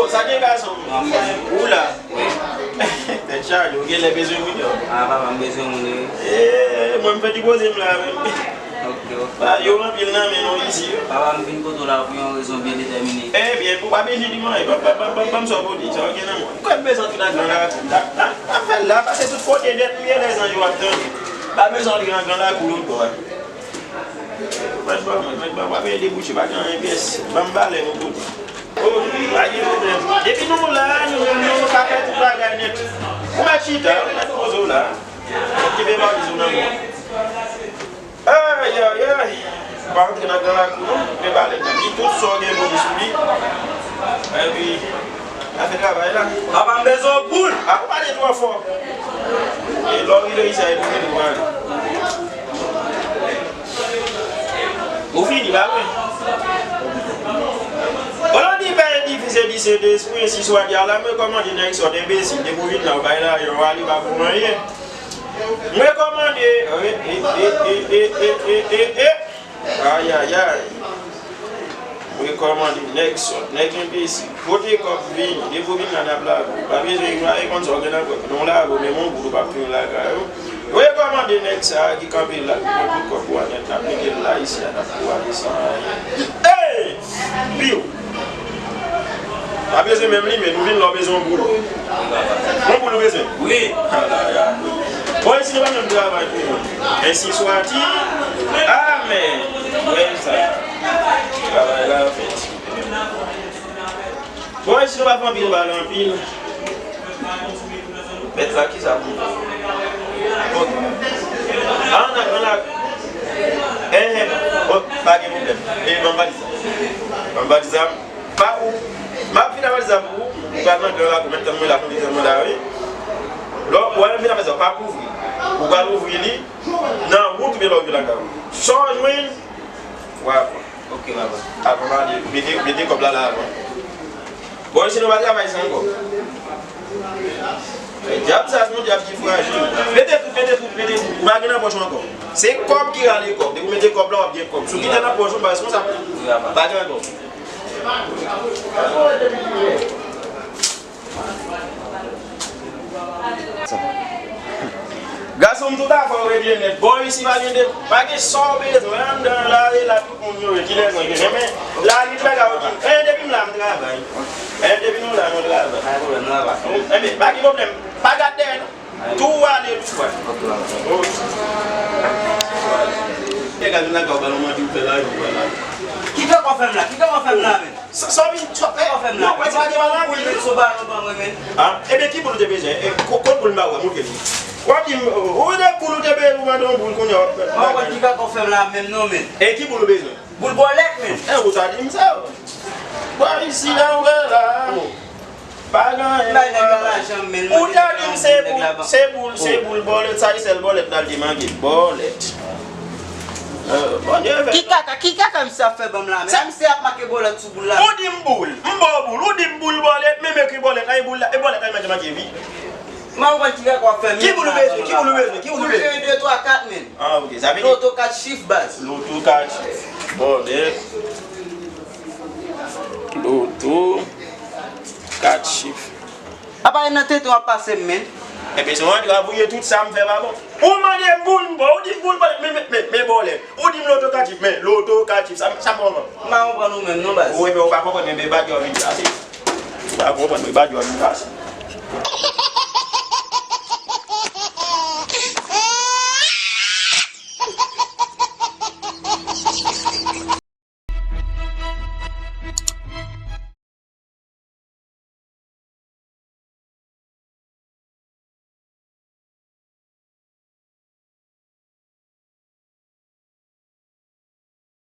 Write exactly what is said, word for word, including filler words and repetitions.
Sa gen gason? Ou la? Tèt chaje, ou genlè bezwen moun yo. Ah, papa, m bezwen moun yo. Eh, mwen m fè ti poze m la menm. Ok, ok. Ba yo anpil nan men nou isi yo. Papa, m vin kote w la pou yon rezon byen detèmine. Ebyen, pou pa bezwen di mwen, pa, pa, pa, pa, pa m sa w pou di, sa w gen nan mwen. Kwè m bezwen antre nan gran lakou. N ap, n ap, n ap fè l la, pase tout kote nèt, m gen lè zanj yo ap tande. Pa bezwen antre nan gran lakou lòt bò a. Mèt ban mwen, mèt ban mwen, pa gen debouche, pa gen anyen pyès. Ban m valè nou kote. Oh, pa gen pwoblèm. Depi nou la, nou menm nou ka fè tout bagay nèt. Ou mèt chita, ou mèt poze w la. Ou ki pe valiz ou nan men w. Ay, ay, ay. Pa antre nan gran lakou non. Pe pale di tout sa w gen pou di sou li. Epi, n a fè travay la. Papa, m bezwen yon boul. A, ou pale twò fò. E lè w rive isi a, e pou vini w pale. Ou fini, pa vre? Olandi pè edifis edisye de espri ensi swa di ala, mwen kòmande nèg sòt enbesil, depi w vin la, w bay lajan, w ale, pa pou anyen. Mwen kòmande, e, e, e, e, e, e, e, e, e. Ay, ay, ay. Mwen kòmande nèg sòt, nèg enbesil. Pote kòb vini, depi w vin la n ap lave w. Pa bezwen ignoran, e konn sa w gen nan kòb. Non lave w, menm yon goud ou p ap fini lakay ou. Mwen kòmande nèg sa a ki kanpe la, ki pran tout kòb ou a nèt, n ap mete l la isi a, n ap pou ale san anyen. Ey! Piw! Pa bezwen menm li, men nou vin la w bezwen yon boul. Yon boul ou bezwen? Wi. Ala ya. Bon, isi nou pa menm travay pou moun. Ensi swati. Amèn. Wè sa. Travay la fèt. Bon, isi nou pa fè anpil bal anpil. Mèt la, kisa pou mwen? Ok. An, an, an, an. Enhen. Bon, pa gen pwoblèm. E, ban m valiz la. Ban m valiz la. Pa pou. M ap fin avè sa pou ou. Ou pral nan gran lakou, mèt tann mwen la, kondisyon mwen la, wi. Lè w, wè, m fin avè sa, pa kouvri. Ou pral ouvri li nan wout oubyen lè w rive lakay ou. Sa w jwenn, w a pran. Ok, papa. Avan m ale, mete, mete kòb la la avan. Bon, isi nou pa travay san kòb. E dyab sa, se yon dyab ki frajil. Mete tout, mete tout, mete tout. Ou pa gen nan pòch ou ankò. Se kòb ki rale kòb. Depi w mete kòb la, w ap gen kòb. Si w kite nan pòch ou, m pa responsab. Wi, papa. Pa gen ankò. Gason m, tout afè w regle nèt. Bò isi pa gen de, pa gen sa w bezwen. Anndan la, e la tout moun yo ye. Kilè nou ye? Men, la, li bagay yo ki, eh, depi m la, m travay. Eh, depi nou la, nou travay. Pa gen pwoblèm, nou la pa. Enben, pa gen pwoblèm. Pa gad dèyè, non. Tou ale, tou ale. Ok. Nèg al vin lakay ou, ba nou manti, ou fè lajan, ou fè lajan. Ki kaka w fè m la? Ki kaka w fè m la, menm? Sa, sa w vin, sa, eh, non, wè, sa gen mal anpil. Boul, menm, sou balon ban mwen, menm. Ah, ebyen, ki boul ou te bezwen? Eh, ko-, kot boul m pa wè, montre m. W ap di m, ou de boul ou te bezwen, ou mande yon boul, kounye a w ap. Mwen wè ki kaka w fè m la, menm, non, menm. Eh, ki boul ou bezwen? Boul bòlèt, menm. Eh, ou ta di m sa. Bò isi la, ou wè la. Pa gen anyen. Bay nèg la lajan, men ou ta di m se boul, se boul, se boul bòlèt, sa e sèl bòlèt la l te manke. Bòlèt. Euh, Bondye fè. Ki kaka, ki kaka misye ap fè ban m la? Men misye ap make bòlèt sou boul la. Ou di m boul, m ba w boul, ou di m boul bòlèt, men m ekri bòlèt la, e boul la, e bòlèt la, e manke, manke, wi. M pa konprann ki kaka w ap fè, men. Ki boul ou bezwen, ki boul ou bezwen, ki boul ou bezwen? Boul un, deux, trois, quatre, men. Ah, ok, sa vle di. Loto kat chif, baz. Loto kat chif. Bòlèt. Loto kat chif. Apa e nan tenten w ap pase m, men? Ebyen, se yon antre a vouye tout sa m fè pa bon. Ou mande m boul m ba w, ou di m boul bòlèt, men, men, men, men bòlèt. Ou di m loto kat chif, men loto kat chif, sa, sa m konprann. M pa konprann ou menm non, baz. Ou, ebyen, ou pa konprann, men, men baz yo vin pase. Ou pa konprann, men baz yo vin pase.